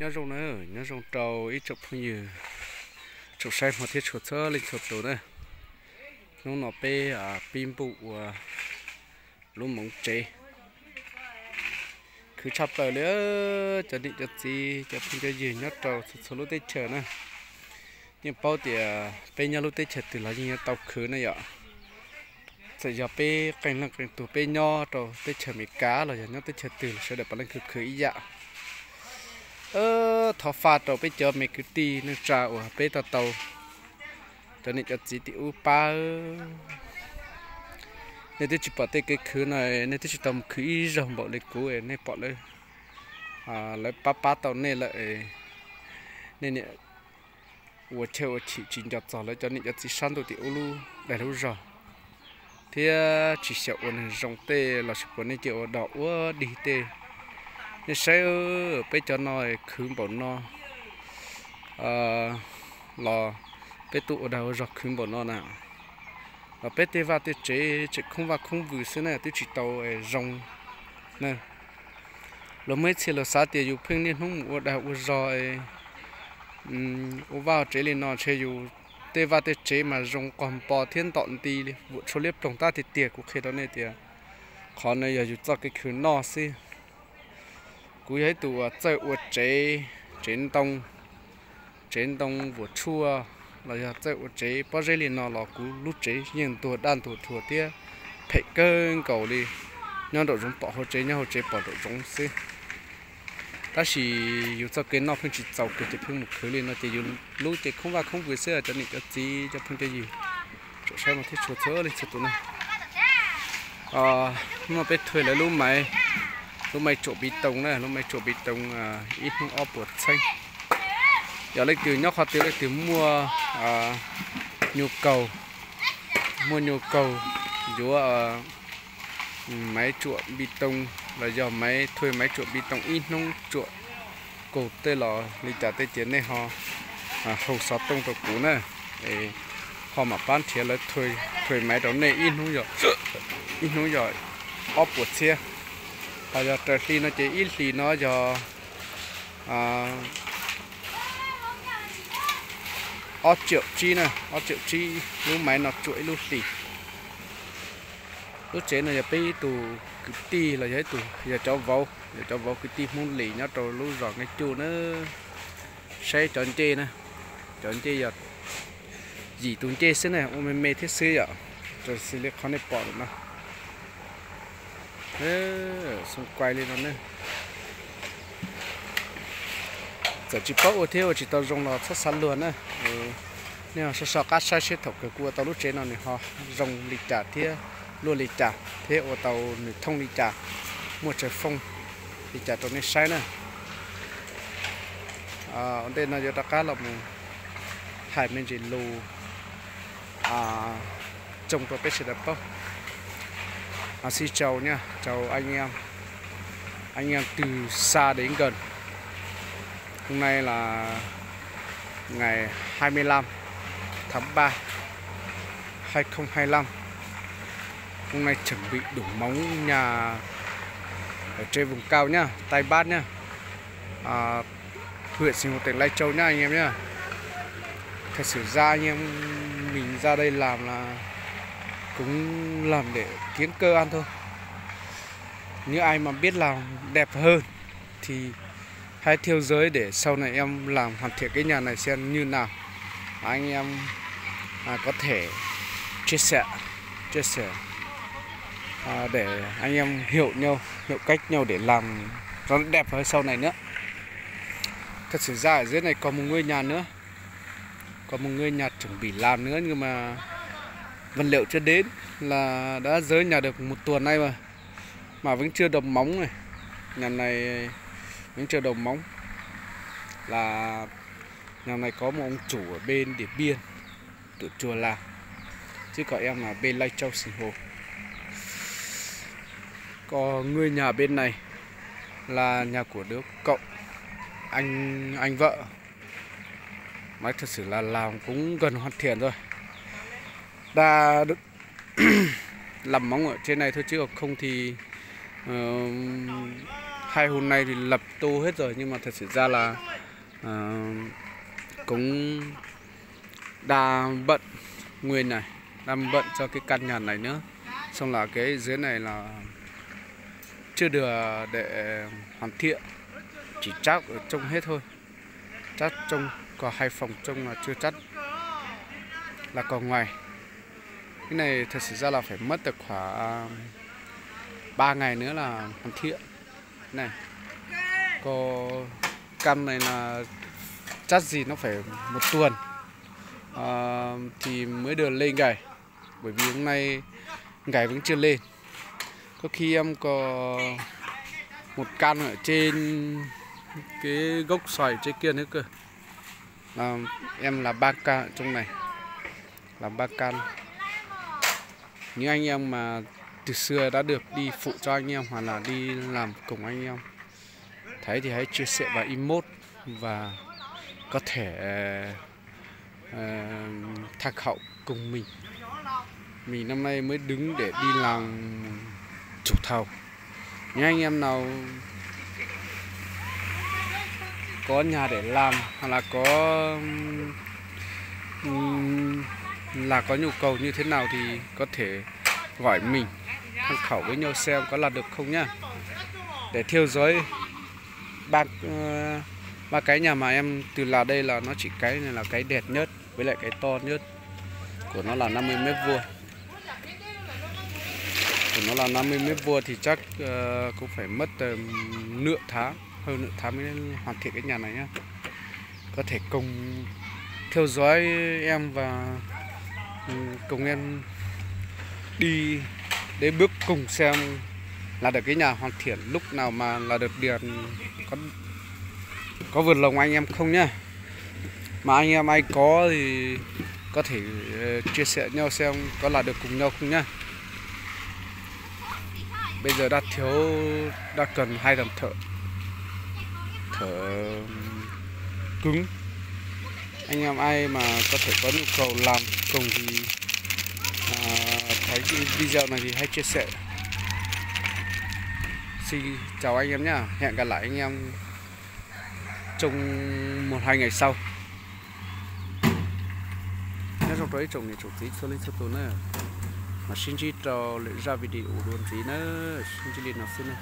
Nyob zoo na, nyob zoo rau ib tsoom phooj ywg, tsoom saib hmov thiab tshua txhua leej txhua tus na. Hnub no peb pib npuj ua lub moov tsev, khwv tshaj plaws li. Cov niam cov txiv cov phooj cov ywg nyob rau txhua txhua lub teb chaws na, yeej paub tias peb nyob lub teb chaws twg los yeej yuav tau khwv na yom. Txawm yog peb qee leej qee tus peb nyob rau teb chaws Amelikas los yog nyob teb chaws twg los sawv daws puav leej khwv khwv ib yam. Thov faj rau peb cov me kwv tij neej tsa uas peb tau tau cov niam cov txiv tim ub pab. Nej twb tsis pom tej kev khwv no, nej twb tsis tau mus khwv ib zaug npaum li kuv, nej pom lawv, lawv pab pab tau nej lawm. Nej niam ua chawj ua chim tsis nco txog lawv cov niam cov txiv sab ntuj tim ub lub dag lub zog, thiab tsis xyaum ua neeg zoo tej los sis puas nej cia ua dog ua dig tej. Nej saib, peb cov no khwv npaum no los peb tuaj ua dag ua zog khwv npaum no na, los peb tej vaj tej tsev tseem khoob vaj khoob vws xwb na, twb tsis tau zoo na. Luag muaj ib txhia luag xav tias yus pheej niaj hnub mus ua dag ua zog, ua vaj tsev li no ntshe yus tej vaj tej tsev mas zoo qog npo thiab ntom nti li, vuam tshuaj liab ploog tab tiag tiag. Kuv qhia rau nej tias qhov no yog yus txoj kev khwv noj xwb. Kuv yog ib tug uas txawj ua tsev, tsev ntoo, tsev ntoo vuam tshuaj los yog txawj ua tsev pob zeb li no los kuv lub tsev yeej ntuag daj ntuag rhuav thiab phem kawg nkaus li. Nyob nraum zoov pom hauv tsev, nyob hauv tsev pom nraum zoov xwb. Tab sis yus txoj kev noj pheej tsis txaus kiag ces pheej mus khwv li no ces yus lub ces khoob vaj khoob vws xwb cov niam cov txiv cov phooj cov ywg, tsoom saib hmov thiab tshua txhua leej txhua tus na. Hnub no peb thuê lawv lub maiv, lub maiv tsuam pi toos na, lub maiv tsuam pi toos ib hnub ob puas txheeb. Yog leej twg nyob qhov twg leej twg muaj nhu kaug, muaj nhu kaug yuav maiv tsuam pi toos los yog maiv thuê maiv tsuam pi toos ib hnub tsuam kaug tej los li cas tej ces nej ho hu xov tooj rau kuv na, ho mam pab nrhiav lawv thuê maiv rau nej. Ib hnub yog ob puas txhiab, ho yog raws hli no ces ib hlis no yog ob tsiaum tsib na, ob tsiaum tsib lub maiv no tsuam ib lub hlis. Lub tsev no yog peb ib tug kwv tij los yog ib tug, yog cov vauv, yog cov vauv kwv tij Hmoob Lis nyob rau lub zos Nqeeb Cuj na. Saib cov ncej na, cov ncej yog yim tus ncej xwb na, ua me me thiab xwb yom, raws xws li qhov nej pom no. Xoo kuai li no ne. Txawm tsis paub ua thiab ua tsis tau zoo los txhob xav luag na. Nej ho so so qab saib seb thaum kawg kuv ua tau lub tsev no nws ho zoo li cas thiab luaj li cas thiab ua tau nws thooj li cas, muaj tsaws foob li cas rau nej saib na. Ua ntej no yuav rov qab los mus hais me ntsis lus tsoo rau peb sawv daws paub. Xin chào nha, chào anh em, anh em từ xa đến gần. Hôm nay là ngày hai mươi lăm tháng ba hai không hai lăm. Hôm nay chuẩn bị đủ móng nhà ở trên vùng cao nhá, Tây Bắc nhá. À, huyện Sinh Hồ, tỉnh Lai Châu nhá anh em nhá. Thật sự ra anh em mình ra đây làm là cũng làm để kiếm cơ ăn thôi. Nếu ai mà biết làm đẹp hơn thì hãy theo dõi để sau này em làm hoàn thiện cái nhà này xem như nào. Anh em à, có thể chia sẻ, chia sẻ à, để anh em hiểu nhau, hiểu cách nhau để làm cho nó đẹp hơn sau này nữa. Thật sự ra ở dưới này còn một ngôi nhà nữa. Còn một ngôi nhà chuẩn bị làm nữa nhưng mà vật liệu chưa đến, là đã rơi nhà được một tuần nay mà mà vẫn chưa đổ móng này. Nhà này vẫn chưa đổ móng, là nhà này có một ông chủ ở bên Điện Biên, chủ chùa là, chứ còn em là bên Lai Châu Sìn Hồ. Còn ngôi nhà bên này là nhà của đứa cậu anh anh vợ. Nói thật sự là làm cũng gần hoàn thiện rồi. Đa làm móng ở trên này thôi chứ còn không thì ờ, Hai hôm nay thì lợp tô hết rồi nhưng mà thật sự ra là, ờ, cũng đang bận, người này đang bận cho cái căn nhà này nữa. Xong là cái dưới này là chưa được để hoàn thiện, chỉ trát ở trong hết thôi. Trát trong, còn hai phòng trong là chưa trát, là còn ngoài. Cái này thật sự ra là phải mất tầm khoảng ba ngày nữa là hoàn thiện. Này, có căn này là chắc gì nó phải một tuần, ờ, thì mới được lên cày. Bởi vì hôm nay cày vẫn chưa lên. Có khi em có một căn ở trên cái gốc xoài trên kia nữa cơ. Là em là ba căn ở trong này. Là ba căn. Những anh em mà từ xưa đã được đi phụ cho anh em hoặc là đi làm cùng anh em thấy thì hãy chia sẻ vào inbox và có thể, ờ, tham khảo cùng mình. Mình năm nay mới đứng để đi làm chủ thầu. Nếu anh em nào có nhà để làm hoặc là có, ừm, là có nhu cầu như thế nào thì có thể gọi mình, tham khảo với nhau xem có làm được không nhá. Để theo dõi ba, ờ, ba cái nhà mà em từ là đây là nó chỉ cái này là cái đẹp nhất với lại cái to nhất của nó là năm mươi mét vuông. Của nó là năm mươi mét vuông thì chắc, ờ, cũng phải mất tầm nửa tháng, hơn nửa tháng mới hoàn thiện cái nhà này nhá. Có thể cùng theo dõi em và, ừ, cùng em đi đến bước cùng xem là được cái nhà hoàn thiện lúc nào mà là được điện có, có vượt lòng anh em không nhá. Mà anh em ai có thì có thể, ờ, chia sẻ nhau xem có là được cùng nhau không nhá. Bây giờ đang thiếu, đang cần hai thằng thợ, thợ cứng. Anh em ai mà có thể có nhu cầu làm cùng thì, à, thấy cái video này thì hãy chia sẻ. Xin chào anh em nhá. Hẹn gặp lại anh em trong một hai ngày sau. Nyob zoo rau ib tsoom niam tsoom txiv txhua leej txhua tus na, mas sib ntsib rau lwm zaj video dua ntxiv na, sib ntsib li no xwb na.